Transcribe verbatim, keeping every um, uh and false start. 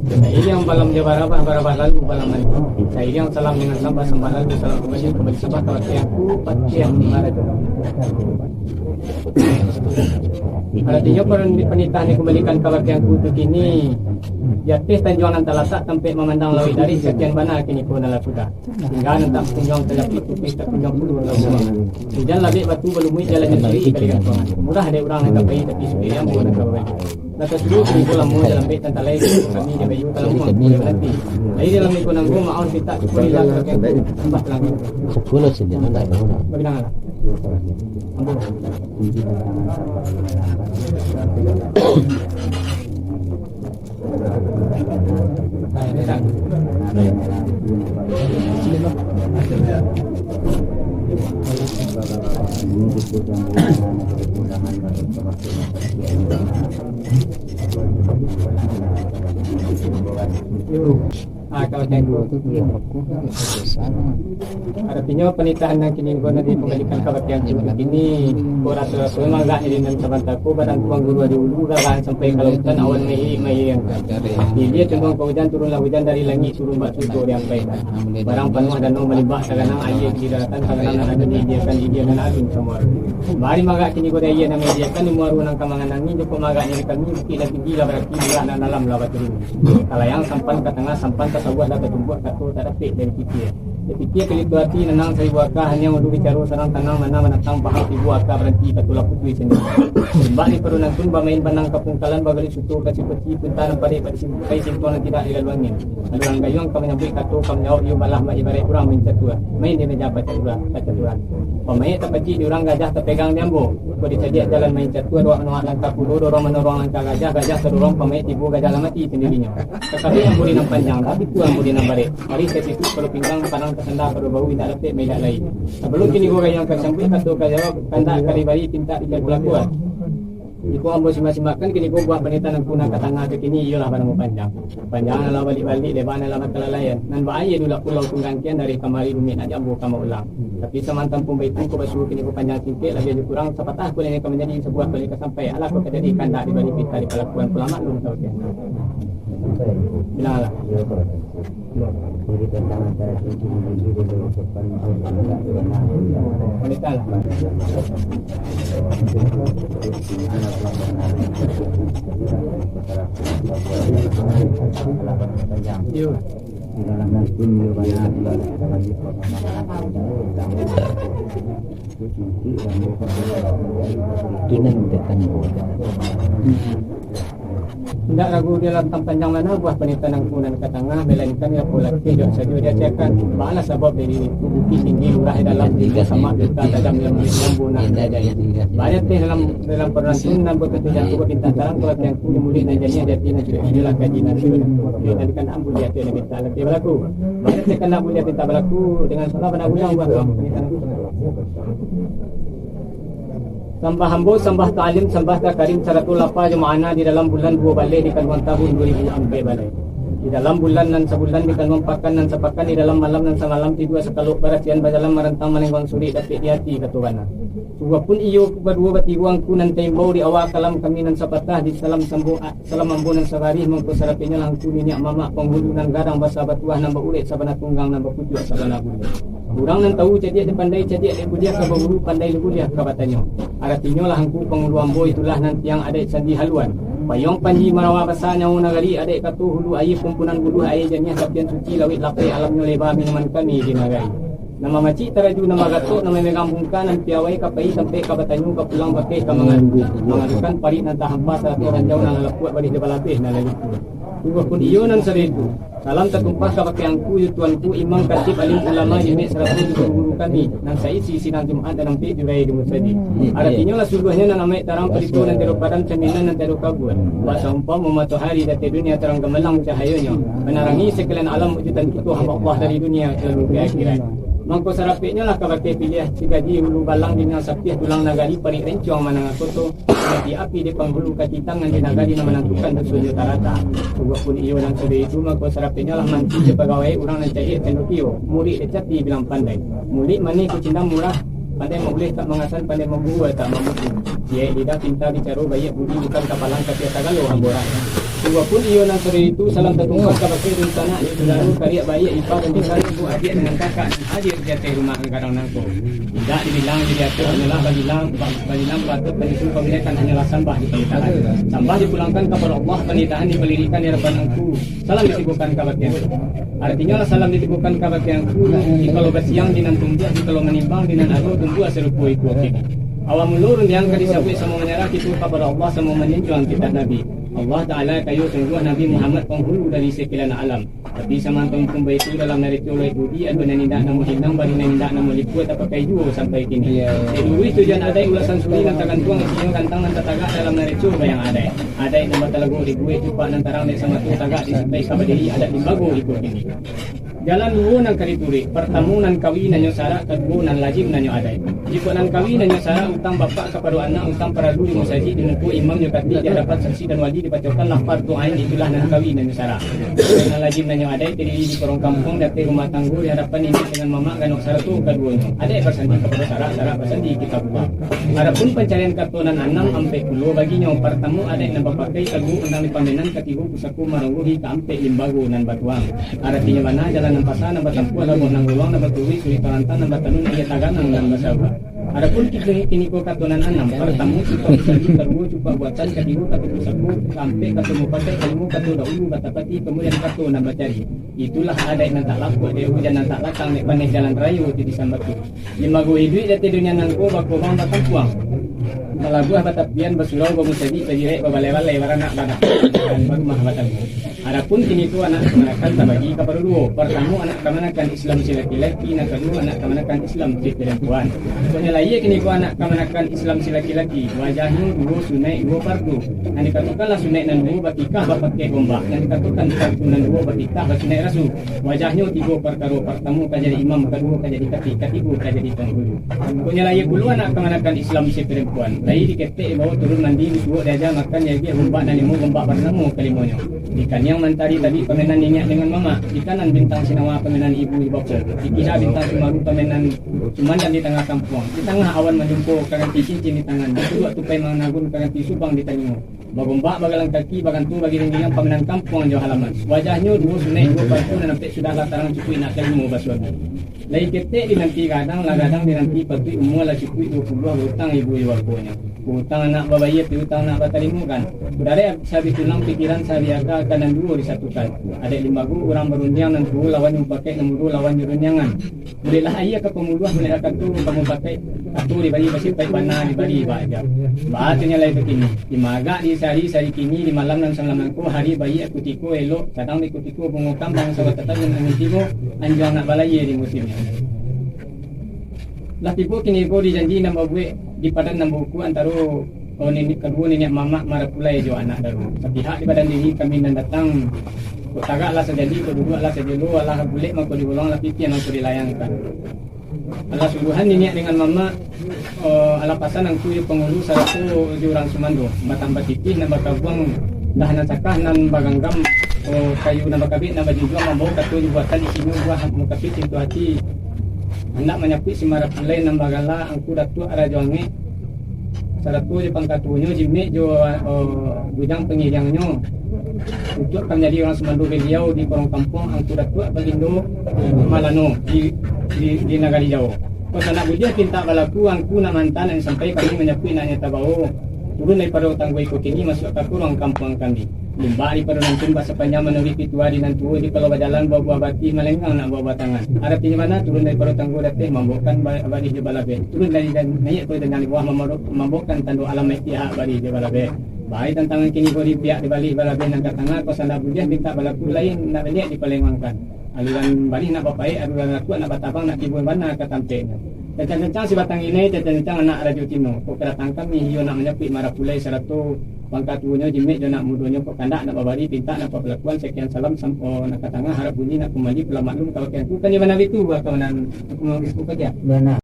Sairing balam jo barabah, barabah lalu balam mandi. Sairing salam dengan sambah, sambah lalu salam kembali, kembali sambah ka bakeh angku, bakeh angku marajo. Aratinyo, pan-, panitahan dikembalikan ka bakeh angku tu kini, di ateh tanjuang nan talatak, tampek mamandang lauik dari, sakian bana kini ko nan lah sudah. Tingga nan tak kunjuang talapiah, putih tak kunjuang puluah. Ujan labek batu balumuik, jalannyo siriak ka digantuangan. Murah dek urang nan ka pai, tapi suko dek ambo nan ka babali. Lah tasuo kini ko lamo, jan lambek tantalai, kami jan bayu talamuang, kami jan mananti. Lai dalam iko nanggo, maaf mintak syukur ilah, sambah talang. Syukur lah sini, nak tahu nak. Bagi tangan lah. Ambo. Ah, kalau kayak gitu. Aratinyo, panitahan nan kini ko nan dikembalikan ka bakeh angku kini, ko raso-raso manggak diri nan sabanta ko, badan Tuan Guru ado ulu, gagahan sampai ka lautan, awan mahirik-mahirik angkek. Ilia condong ka ujan, turunlah ujan dari langik, turun bak suto diampai. Barang panuah danau malimbah, taganang aia di daratan, taganang nan ado diidiakan, diidiakan alun samuaro. Bari manggak kini ko di aia nan maidiakan, di muaro nan ka manganangi, jokok manggak diri kami, bukik nan tinggi lah baraki, burak nan dalam lah baturun. Talayang sampan ka tangah, sampan tasawuah lah tatumbuak, kato tak dapek dari pikia. Dipikia kalito ati, nanang saribu aka, hanyo ulu bicaro, sarang tanang, mana manatang, paham tibo aka baranti, kato lah putuih sandiri. Limbak di parunantun, bamain banang ka pungkalan, bagaluik suto ka sipoci, punta nan padek bak disimpukai, sintuang nan tidak dilalu angin. Aluran gayuang ka manyambuik kato, ka manjawab iyo malah, mak ibaraik urang main catua, main di meja pacaturan, pacaturan. Pamaik tapacik di urang, gajah tapegang di ambo. Ko dicaliak jalan main catua, duo manuak langkah kudo, dorong manorong langkah gajah, gajah tadorong pamaik tibo, gajah lah mati sandirinyo. Tatapi ambo di nan panjang, tapi tu ambo di nan barek. Mari ka situ pado pinggang, panang tasanda pado bahu, indak dapek mailak lai. Sabalun kini ko gayuang ka sambuik, kato ka jawab, kandak ka dibari, pintak di kalkulator. Iko ambo simak-simakkan kini ko buah panitahan nan ka tangah tu kini, iyolah banamo panjang. Panjang nan lah balik-balik, leba nan lah bakalalaian. Nan baaia di Ulak Pulau Tunggangkian, dari kamari rumik nak di ambo ka maulang. Tapi samantang pun baitu, ko basuo kini ko panjang singkek, labiah jo kurang sapatah ko nan ka manjadi, sabuah ko nan ka sampai, alah ko ka jadi, kandak dibari pintak di palakuan, pulang maklum sabagian. Bilang lah. Indak ragu di dalam tampang mano buah panitahan nan ka tangah, melainkan iyo pun latih jo sajo diajakan. Baalah sabab dari itu, bukik tinggi, lurah di dalam, tigo samak, duta tajam, yang lambu nak diajari. Banyak teh dalam, dalam parantun nan batutu jangko, bapintak tarang, kalau tiangku di mulik nan janiah, jati nan sudah iyolah kaji nan sudah. Iyo tadi kan ambo lihat tu, minta latih balaku. Banyak teh kan ambo lihat minta balaku, dengan salah pandang ulang buah panitahan. Sambah ambo, sambah Ta'alim, sambah Takarim, sarato lapa jo ma'ana di dalam bulan duo baleh di kanduang tahun duo ribu ampek baleh. Di dalam bulan nan sabulan, di kanduang pakan nan sapakan, di dalam malam nan samalam, tidua sakalok barasian, bajalan marantang, malenggang surik, dapek di ati, kato bana. Sungguahpun iyo, baduo batigo angku nan taimbau di awa kalam kami nan sapatah, di salam sambo-, salam ambo nan sabarih, mangko sarapinyo lah angku niniak mamak, panghulu nan gadang basa batuah, nan baurek sabana tunggang, nan bapucuak sabana bulu. Urang nan tahu cadiak dek pandai, cadiak dek buliah ka baguru, pandai dek buliah ka batanyo. Aratinyo lah angku panghulu ambo, itulah nan tiang adaik sandi haluan. Payuang panji marawa basa nyawo nagari, adaik kato hulu aia pumpunan buluah, aia janiah tapian suci, lauik lapeh alamnyo leba, minuman kami di nagari. Nan mamacik taraju, nan bagatok, nan mamegang bungka, nan piawai ka pai tampek ka batanyo, ka pulang bakeh ka mangadu. Mangadukan parik nan tahampa, sarato ranjau nan lalapuak, barih di balabeh nan lalipua. Sungguahpun iyo nan sado itu. Salam tatumpah kabakeh angku, jo tuanku, imam, katib, alim, ulama, jimek, sarato jo guru-guru kami, nan saisi sidang Jumaat nan ampek jurai di musajik. Aratinyo lah suluahnyo nan amaik tarang, palito nan tiado padam, caminan nan tiado kabua. Bak saumpamo matohari di ateh dunia, tarang gamilang cahayonyo, manarangi sakalian alam wujudan kito hamba Allah dari dunia lalu ka akhirat. Mangko sarapeknyo lah kabakeh piliah, sigaji ulu balang, dinding sapiah, tulang nagari, parik rencuang manangah koto, api-api di panghulu, kaci tangan di nagari, nan manantukan dusun jo tarata. Sungguahpun iyo nan sudah itu, mangko sarapeknyo lah manti jo pagawai, urang nan cadiak tando kio, murik dek cati bilang pandai. Mulik manih kucindang murah, pandai mauleh tak mangasan, pandai mambuhua tak mamuji. Ciek lidah pinta bicaro, baiak budi bukan kapalang, tapi sagalo ambo rakyat. Sungguahpun iyo nan sadari tu salam tatumpah kabake dunsanak, saudaro, kariak baiak, ipa dan bisan, ibu adiak dengan kakak nan hadir di ateh rumah angkarang nangko. Indak dibilang, diatur, hanyolah babilang, ba-, babilang patut panyusun pamilikan, hanyolah sambah dipanitahan. Sambah dipulangkan kapado Allah, panitahan dipalirikkan di hadapan angku. Salam ditibokan kabake angku. Artinyo lah salam ditibokan kabake angku, jikalau basiang di nan tumbuah, jikalau manimbang di nan ado, tumbuah sarupo iko kini. Awal mulo rundiang ka disabuik samo manyarah kito kapado Allah, samo manjunjuang kitab Nabi. Allah Ta'ala kayo sungguah, Nabi Muhammad panghulu dari sakilan alam. Tapi samantang pun baitu, dalam naraco lai budi, ado nan indak namo hinang, bari nan indak namo lipua, tapakai juo sampai kini. Iyo. Dek dulu tujuan adaik ulasan suri nan tagantuang, isinyo gantang nan tatagak dalam naraco bayang adaik. Adaik nan batalago dibuek cupak nan tarang dek samato tagak disampai ka badiri adaik limbago iko kini. Jalan duo nan ka dituruik, partamo nan kawi nan nyo sarak, kaduo nan lazim nan nyo adaik. Jikok nan kawi nan nyo sarak, utang bapak kapado anak, utang paralu di musajik, di muko imam nyo katik, di hadapan saksi dan wali, dibacokan lafaz doa, itulah nan kawi nan nyo sarak. Nan lazim nan nyo adaik, tadiri di korong kampuang, di ateh rumah tanggo, di hadapan niniak dengan mamak, ganok sarato kaduonyo. Adaik basandi kapado sarak, sarak basandi kitabullah. Adapun pancarian kato nan anam, ampek pulo baginyo. Partamo adaik nan bapakai, kaduo undang di pamenan, katigo pusako maronggohi, kaampek limbago nan batuang. Aratinyo bana jalan nan pasa nan batampuah, labuah nan guluang nan baturuik, sulik tarantang nan batanun, aia taganang nan basauah. Adapun kini-, kiniko kato nan anam, partamo cupak usali, kaduo cupak buatan, katigo kato pusako, kaampek kato mupakai, kalimo kato dahulu batapati, kamudian kato nan bacari. Itulah adaik nan tak lapuak dek hujan, nan tak lakang dek paneh, jalan rayo tu disambatu. Limbago iduik di ateh dunia nangko, bakobang batampuang, balabuah batapian, basurau bamusajik, bajirek babalai-balai, baranak banak, dan barumah batanggo. Adapun kiniko anak kamanakan tabagi kapado duo. Partamo anak kamanakan Islam si laki-laki, nan kaduo anak kamanakan Islam si parampuan. Pokoknyo lahia kiniko anak kamanakan Islam si laki-laki, wajahnyo duo sunaik duo fardu. Nan dikatokanlah sunaik nan duo batikah bapakai gombak, nan dikatokan fardu nan duo batikah basunaik rasul. Wajahnyo tigo parkaro, partamo ka jadi imam, kaduo ka jadi katik, katigo ka jadi panghulu. Pokoknyo lahia pulo anak kamanakan Islam si parampuan. Lahia diketek, dibawo turun mandi, disuok, diaja makan, diagiah gombak nan limo, gombak parnamo kalimonyo. Di kaniang mantari tabik pamenan niniak dengan mamak, di kanan bintang sinawa pamenan ibu di bako, di kida bintang sumaru pamenan sumandang di tangah kampuang, di tangah awan manjumpo karanti cincin di tangan, di tuduak tupai managun karanti subang di talingo. Bagombak, bagalang kaki, baganto, bagiring-giring pamenan kampuang jo halaman. Wajahnyo duo sunaik duo fardu, nan ampek sudah lah tarang, cukuik nak kalimo basuami. Lahia ketek dinanti gadang, lah gadang dinanti patuik, umua lah cukuik duo puluah, bautang ibu jo bakonyo. Bautang anak babayia, piutang anak batarimo kan. Kudarek sahabih tulang, pikiran sahabih aka, ka nan duo disatukan. Adaik limbago urang barundiang, nan tuo lawan mupakai, nan mudo lawan jo rundiangan. Buliahlah aia ka pamuluah, buliahlah kato ka mupakai, kato dibari basipaik bana, dibari baaja. Baa tu nyo lai bakini, di magak di sahari, sahari kini, di malam nan samalam nangko, hari baiak kutiko elok, sadang di kutiko bungo kambang, sawah tatabun angin tibo, anjuang nak balayia di musimnyo. Lah tibo kiniko di janji nan babuek di padan nan bauku antaro, oh, niniak kaduo, niniak mamak marapulai jo anak daro. Sapihak di badan diri kami nan datang, kok tagaklah sajadi, kok duduaklah sajelo, alah bulek mako digolong, alah pitih mako dilayangkan. Alah sungguahan niniak dengan mamak, eh, alah pasan angku jo pangulu sarato jo urang sumando, batambah titih nan bakabuang, dah nan cakah nan baganggam, eh, kayu nan bakabek nan bajunjuang, mambawo kato jo buatan, isinyo buah mukapik pintu ati, handak manyapuik si marapulai nan bagala Angku Datuak Rajo Angek, sarato jo pangka tuonyo, jimek jo, eh, bujang pangiriangnyo, untuak ka manjadi urang sumando baliau di korong kampuang Angku Datuak Bagindo Malano di, di, di nagari Jawo. Kok sanak buliah pintak balaku, angku nak manta nak sampai kami manyapuik nak nyata bawo. Turun daripado tanggo iko kini, masuak ka korong kampuang kami. Limbak daripado nan tun basapanjang manuruik pituah di nan tuo, jikalau bajalan babuah batih, malenggang nak babuah tangan. Aratinyo bana, turun daripado tanggo dateh, mambaokan ba-, barih jo balabeh. Turun dari dan naiak ko di tangah liwah, mamaro-, mambaokan tando alamaik pihak barih jo balabeh. Baai tantangan kini ko di pihak di balih balabeh nan ka tangah, ko sanak buliah pintak balaku lain, nak baliak dipalengangkan. Aluran barih nak bapaek, aluran lakuak nak batabang, nak tibo bana ka tampeknyo. Cancang-cancang si batang inai, cancang-cancang anak Rajo Tino. Kok kadatang kami, iyo nak manyapuik marapulai sarato pangka tuonyo, jimek jo anak mudonyo, kok kandak nak babari, pintak nak babalakuan, sakian salam, sampo nak ka tangah, harap bunyi nak kumbali, pulang maklum, kalau kian ku kan di mana itu, buah kawanan, aku mau bisku kerja. Bana.